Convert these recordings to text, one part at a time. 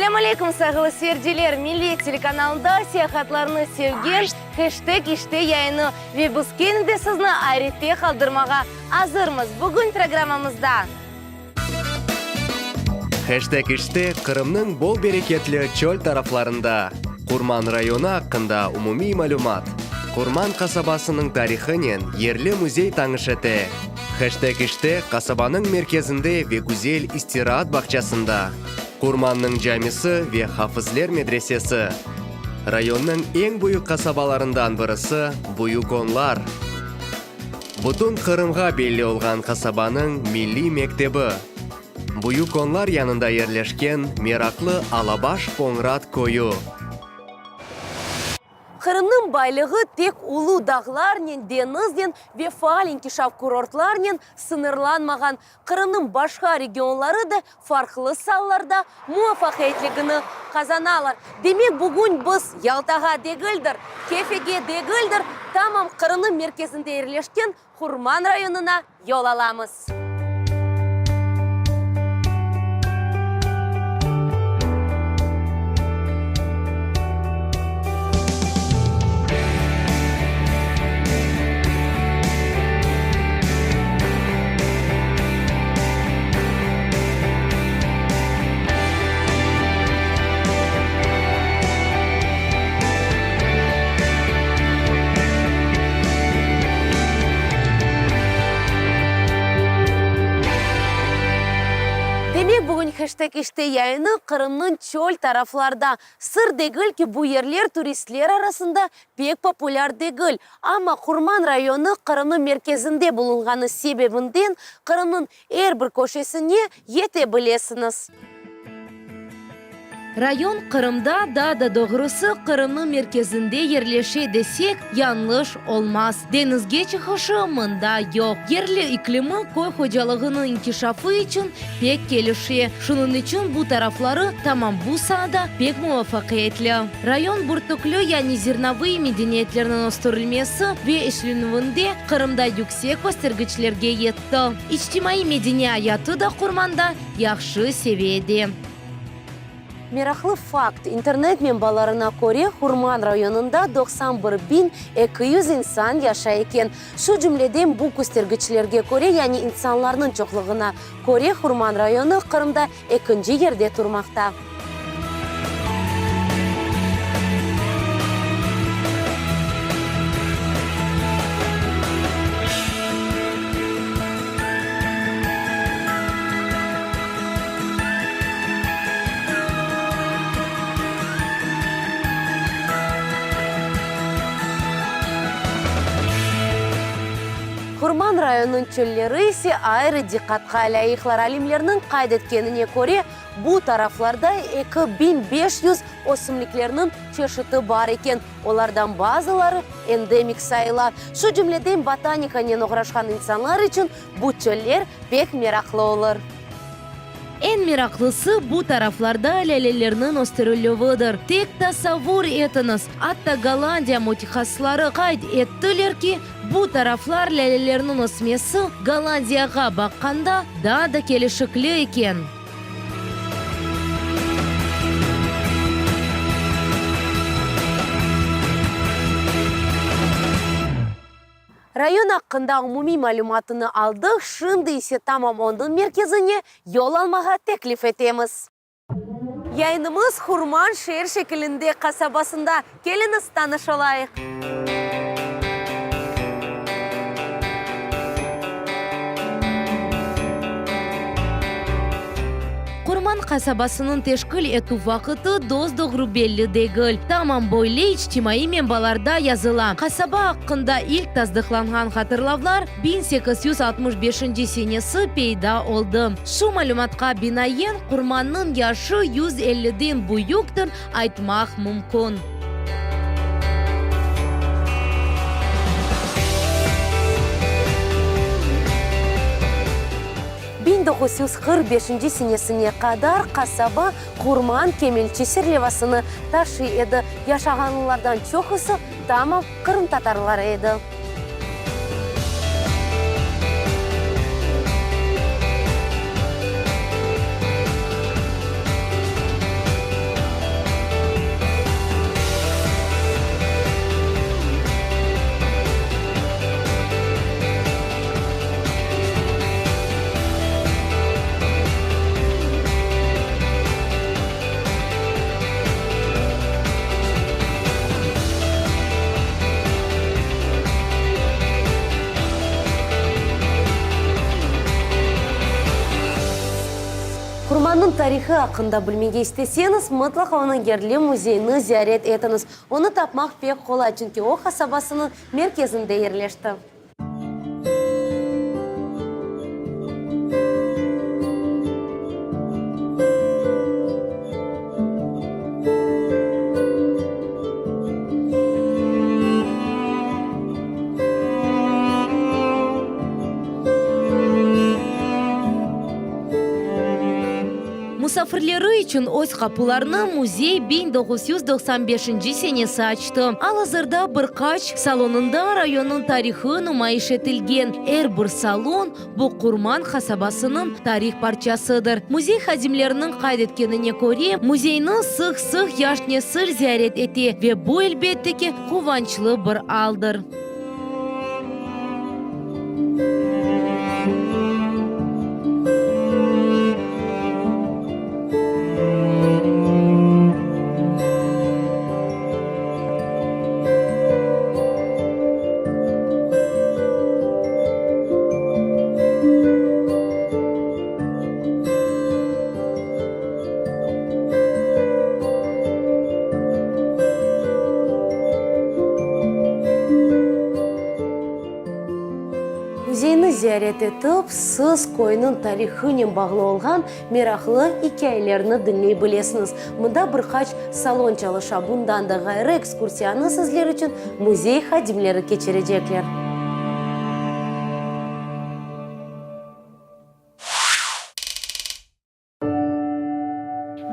Selâm aleyküm, sayğılı seyirciler! Millet telekanalında seyahatlarnı sevgen Heşteg işte yayını ve biz kene de sizni ayrette qaldırmağa azırmız. Bugün programmamızda. Heşteg işte Qırımnıñ bol bereketli çöl taraflarında. Qurman rayonı aqqında umumiy malümat. Qurman qasabasınıñ tarihınen yerli müzey tanış ete. Heşteg işte qasabanıñ merkezinde ve güzel istiraat bağçasında. Qurmannıñ camisi ve Hafızler medresesi. Rayonnıñ eñ büyük qasabalarından birisi Büyük Onlar. Bütün Qırımğa belli olğan qasabanıñ milliy mektebi. Büyük Onlar yanında yerleşken meraqlı Alabaş Qoñrat köyü. Qırımnıñ baylığı tek ulu dağlarnen, deñiznen ve faal inkişaf kurortlarnen sıñırlanmağan. Qırımnıñ başqa regionları da farqlı saalarda muvafaqiyetligini qazanalar. Demek, bugün biz Yaltağa degildir, Kefege degildir, tamam Qırımnıñ merkezinde yerleşken Qurman rayonına yol alamız. Demek, bugün Heşteg işte yayını Qırımnıñ çöl taraflarda. Sır degil ki, bu yerler turistler arasında pek populâr degil, amma Qurman rayonı Qırımnıñ merkezinde bulunğanı sebebinden Qırımnıñ er bir köşesine yete bilesiñiz. Rayon Qırımda, daa da doğrusı, Qırımnıñ merkezinde yerleşe desek, yañlış olmaz. Deñizge çıqışı mında yoq. Yerli iklimi köy hocalığınıñ inkişafı içün pek kelişe. Şunıñ içün bu tarafları tamam bu saada pek muvafaqiyetli. Rayon bürtükli, yani zernovıy medeniyetlerniñ östürilmesi ve işlenüvinde Qırımda yüksek köstergiçlerge yetti. İçtimaiy-medeniy ayatı da Qurmanda yahşı seviyede. Meraqlı fakt, internet menbalarına köre, Qurman rayonında 91 200 insan yaşay eken. Şu cümleden, bu köstergiçlerge köre, yani insanlarnıñ çoqluğına köre, Qurman rayonı Qırımda ekinci yerde turmaqta. Qurman rayonınıñ çölleri ise ayrı diqqatqa lâyıqlar. Alimlerniñ qayd etkenine köre, bu taraflarda 2500 ösümliklerniñ çeşiti bar eken, olardan bazıları endemik sayıla. Şu cümleden, botanikanen oğraşqan insanlar içün Bu çöller pek meraqlı olur. Eñ meraqlısı, bu taraflarda lâlelerniñ östürilüvidir. Tek tasavvur etiñiz, atta Gollandiya mütehassısları qayd ettiler ki, bu taraflar lâlelerniñ ösmesi Gollandiyağa baqqanda daa da kelişikli eken. Rayon aqqında umumiy malümatını aldıq, şimdi ise tamam onıñ merkezine yol almağa teklif etemiz. Yayınımız Qurman şeer şekilinde qasabasında. Keliñiz, tanış olayıq. Qurman qasabasınıñ teşkil etüv vaqıtı dos-doğru belli degil. Tamam böyle içtimaiy menbalarda yazıla. Qasaba aqqında ilk tasdıqlanğan hatırlavlar 1865 senesi peyda oldı. Şu malümatqa binaen, Qurmannıñ yaşı 150-den büyüktir aytmaq mümkün. 1945 senesine qadar qasaba Qurman Kemelçi serlevasını taşıy edi, yaşağanlardan çoqusı tamam qırımtatarları edi. tarihı aqqında bilmege isteseñiz, mıtlaqa onıñ yerli müzeyini ziyaret etiñiz. Onı tapmaq pek qolay, çünki o qasabasınıñ merkezinde yerleşti. Musafirleri içün öz qapılarını müzey 1995 senesi açtı. Al-azırda bir qaç salonında rayonnıñ tarihı numayış etilgen. Er bir salon, bu Qurman qasabasınıñ tarih parçasıdır. Müzey hadimleriniñ qayd etkenine köre, müzeyni sıq-sıq yaş nesil ziyaret ete ve bu, elbette ki, quvançlı bir aldır. Müzeyni ziyaret etip, siz köyniñ tarihınen bağlı olğan meraqlı ikâyelerni diñley bilesiñiz. Mında bir qaç salon çalışa, bundan da ğayrı ekskursiyanı sizler içün müzey hadimleri keçirecekler.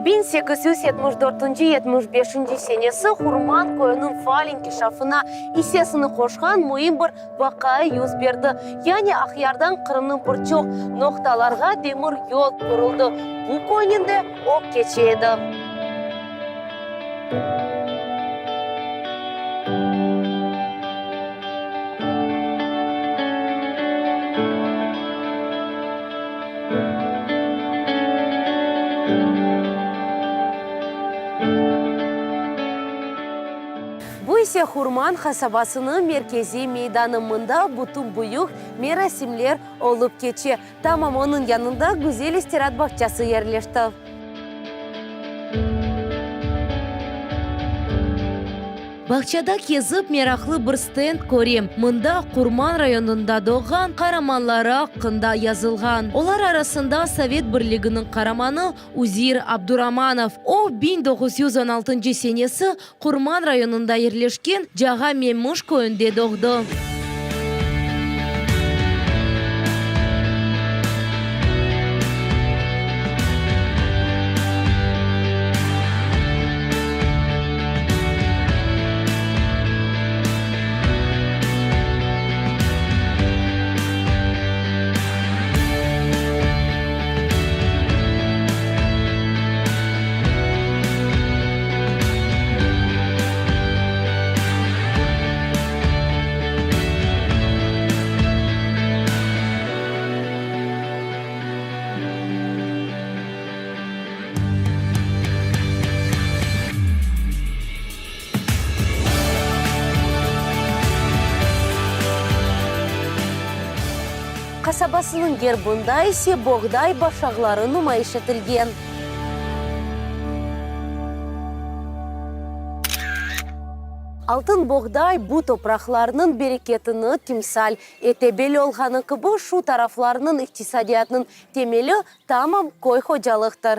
1874 75 senesi Qurman köyüniñ faal inkişafına issesini qoşqan müim bir vaqia yüz berdi, yani Aqyardan Qırımnıñ bir çoq noqtalarğa demir yol quruldı, bu köynen de o keçe edi. Bu ise Hurman qasabasınıñ merkeziy meydanı. Mında bütün büyük merasimler olıp keçe. Tamam onıñ yanında güzel istiraat bağçası yerleşti. Bağçada kezip, meraqlı bir stend körem. Mında Qurman rayonında doğğan qaramanları aqqında yazılğan. Olar arasında Sovet Birliginiñ qaramanı Üzir Abduramanov. O, 1916 senesi Qurman rayonında yerleşken Cağa Memiş köyünde doğdı. Qasabasınıñ gerbında ise boğday başaqları numayış etilgen. Altın boğday bu topraqlarnıñ bereketini timsal ete. Belli olğanı kibi, şu taraflarnıñ iqtisadiyatınıñ temeli tamam köy hocalıqtır.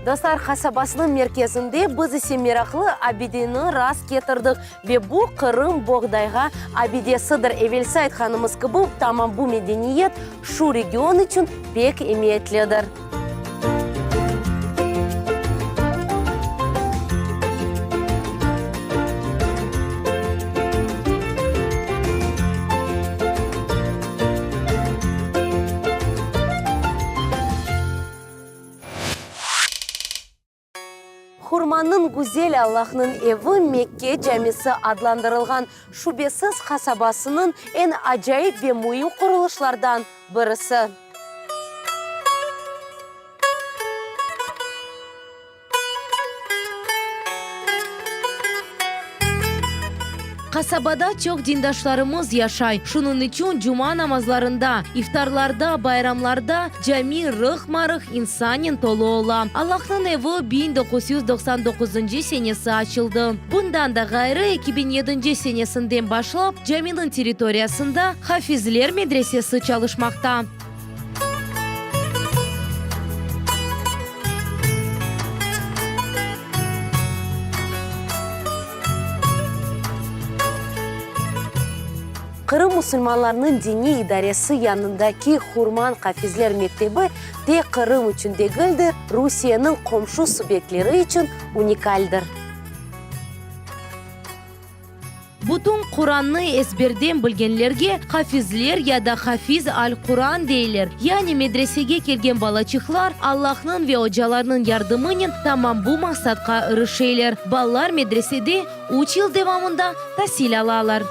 Dostlar qasabasınıñ merkezinde biz ise meraqlı abideni rast ketirdik ve bu Qırım boğdayğa abidesidir. Evelsi aytqanımız kibi, tamam bu medeniyet şu region içün pek emiyetlidir. Hurmannıñ güzel Allahnıñ evi Mekke camisi adlandırılğan, şübesiz, qasabasınıñ eñ acayip ve müim qurulışlardan birisi. Qasabada çoq dindaşlarımız yaşay, şunıñ içün cuma namazlarında, iftarlarda, bayramlarda cami rıqma-rıq insannen tolu ola. Allahnıñ evi 1999 senesi açıldı. Bundan da ğayrı, 2007 senesinden başlap caminiñ territoriyasında Hafizler medresesi çalışmaqta. Qırım musulmanlarınıñ diniy idaresi yanındaki Hurman qafizler mektebi tek Qırım içün degil de, Rusiyeniñ qomşu subyektleri içün unikaldir. Bütün Qurannı ezberden bilgenlerge hafizler ya da hafiz al-Quran deyler. Yani medresege kelgen balaçıqlar Allahnıñ ve ocalarnıñ yardımınen tamam bu maqsatqa irişeyler. Balalar medresede üç yıl devamında tasil alalar.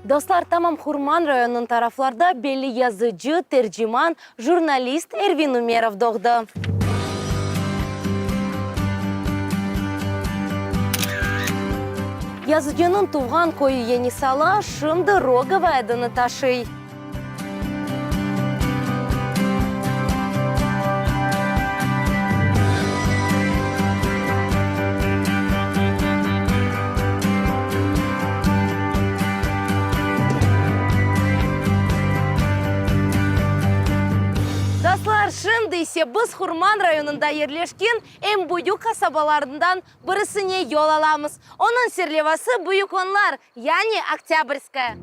Dostlar, tamam Qurman rayonınıñ taraflarda belli yazıcı, terciman, jurnalist Ervin Ümerov doğdı. Yazıcınıñ tuvğan köyü Yenisala şimdi Rogovaya adını taşıy. Dostlar, şimdi ise biz Qurman rayonında yerleşken eñ büyük qasabalarından birisine yol alamız. Onıñ serlevası Büyük Onlar, yani Oktâbrskoye.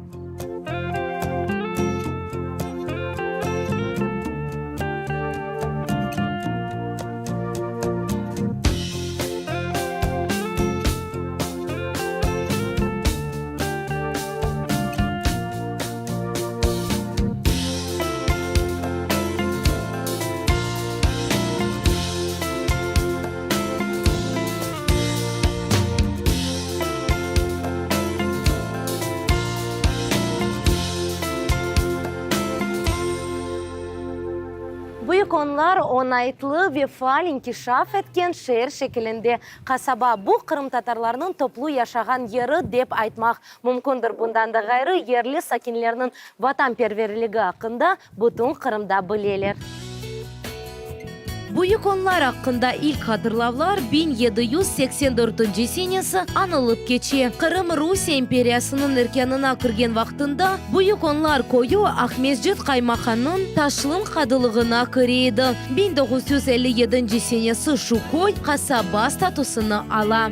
Büyük Onlar oñaytlı ve faal inkişaf etken şeer şekilinde qasaba. Bu, qırımtatarlarnıñ toplu yaşağan yeri dep aytmaq mümkündir. Bundan da ğayrı, yerli sakinlerniñ vatanperverligi aqqında bütün Qırımda bileler. Büyük Onlar aqqında ilk hatırlavlar 1784 senesi añılıp keçe. Qırım Rusiye imperiyasınıñ erkânına kirgen vaqtında Büyük Onlar köyü Aqmescit qaymaqanıñ Taşlım qadılığına kire edi. 1957 senesi şu köy qasaba statusını ala.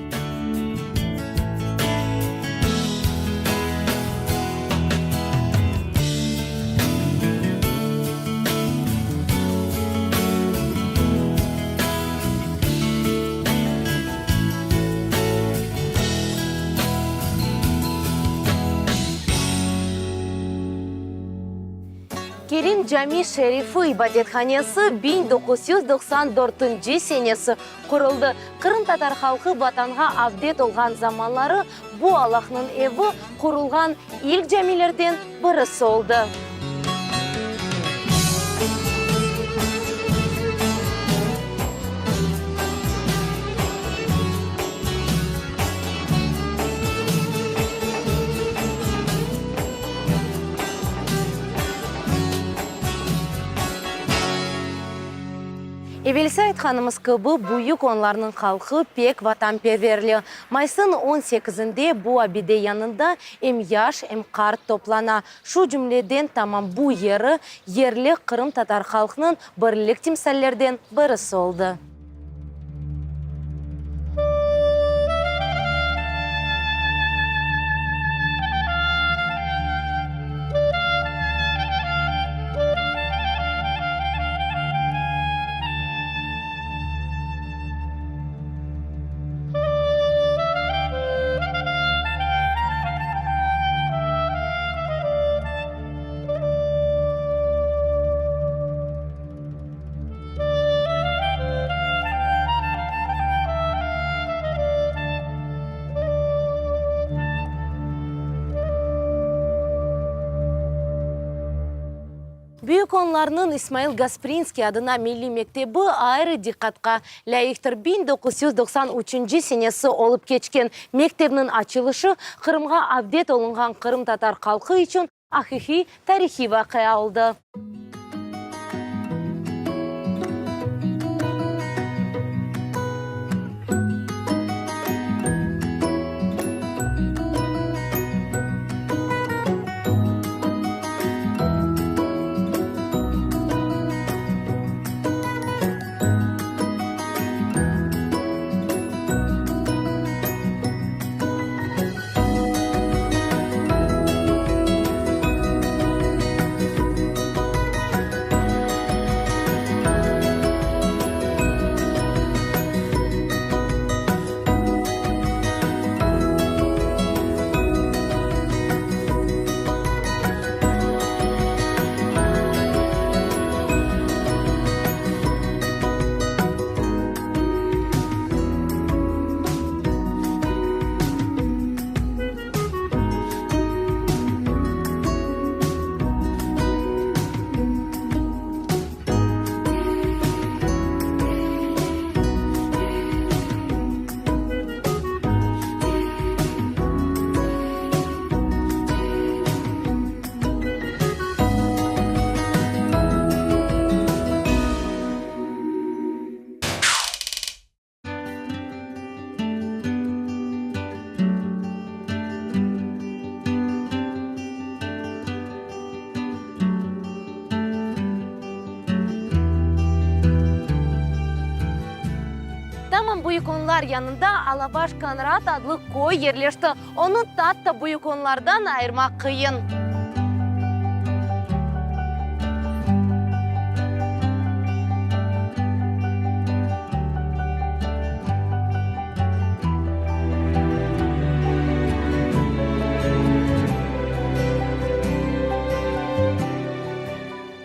Kerim Cami Şerifi ibadethanesi 1994 senesi quruldı. Qırımtatar halqı Vatanğa avdet olğan zamanları bu Allahnıñ evi qurulğan ilk camilerden birisi oldı. Evelsi aytqanımız kibi, Büyük Onlarnıñ halqı pek vatanperverli. Mayısnıñ on sekizinde bu abide yanında em yaş, em qart toplana. Şu cümleden, tamam bu yeri yerli qırımtatar halqnıñ birlik timsallerden birisi oldı. Büyük Onlarnıñ İsmail Gasprinskiy adına milliy mektebi ayrı diqqatqa lâyıqtır. 1993 senesi olıp keçken mektepniñ açılışı Qırımğa avdet olunğan qırımtatar halqı içün aqiqiy tarihiy vaqia oldı. Tamam Büyük Onlar yanında Alabaş Kanrat adlı köy yerleşti. Onı tatta Büyük Onlardan ayırmaq qıyın.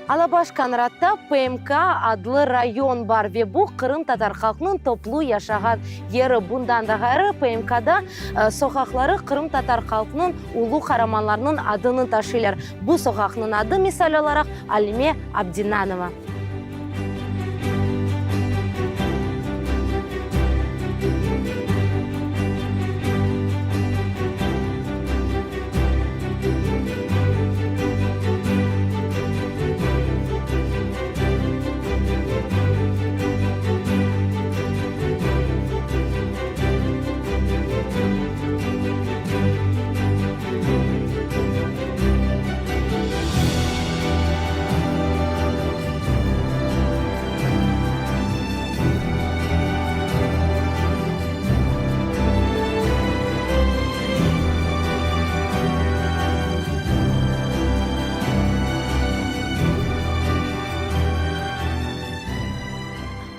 Alabaş Kanratta PMK adlı rayon bar ve bu qırımtatar halqnıñ toplu yaşağan yeri. Bundan da ğayrı, PMKda soqaqları qırımtatar halqnıñ ulu qaramanlarınıñ adını taşıylar. Bu soqaqnıñ adı, misal olaraq, Alime Abdinanova.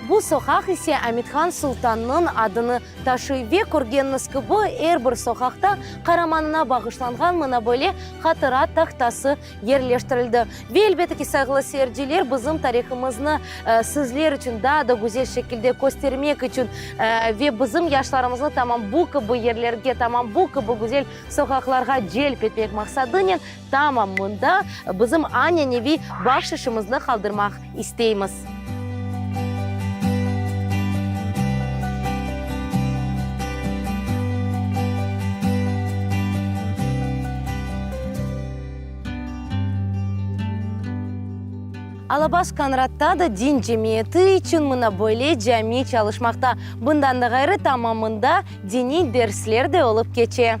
Bu soqaq ise Amethan Sultannıñ adını taşıy ve körgeniñiz kibi, er bir soqaqta qaramanına bağışlanğan mına böyle hatıra tahtası yerleştirildi. Ve elbette ki, sayğılı seyirciler, bizim tarihımıznı sizler içün daa da güzel şekilde köstermek içün ve bizim yaşlarımıznı tamam bu kibi yerlerge, tamam bu kibi güzel soqaqlarğa celp etmek maqsadınen tamam mında bizim aneneviy bahşışımıznı qaldırmaq isteymiz. Alabaş Kanratta da din cemiyeti içün mına böyle cami çalışmaqta. Bundan da ğayrı, tamam mında diniy dersler de olıp keçe.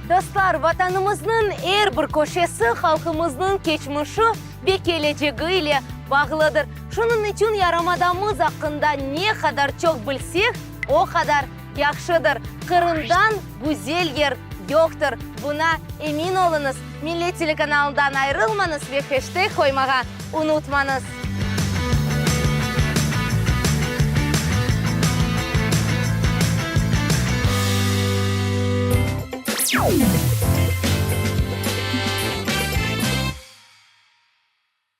Dostlar, Vatanımıznıñ er bir köşesi halqımıznıñ keçmişi ve kelecegi ile bağlıdır. Şunıñ içün yarımadamız aqqında ne qadar çoq bilsek, o qadar yahşıdır. Qırımdan güzel yer yoqtır, buna emin oluñız. Millet telekanalından ayrılmañız ve heşteg qoymağa unutmañız.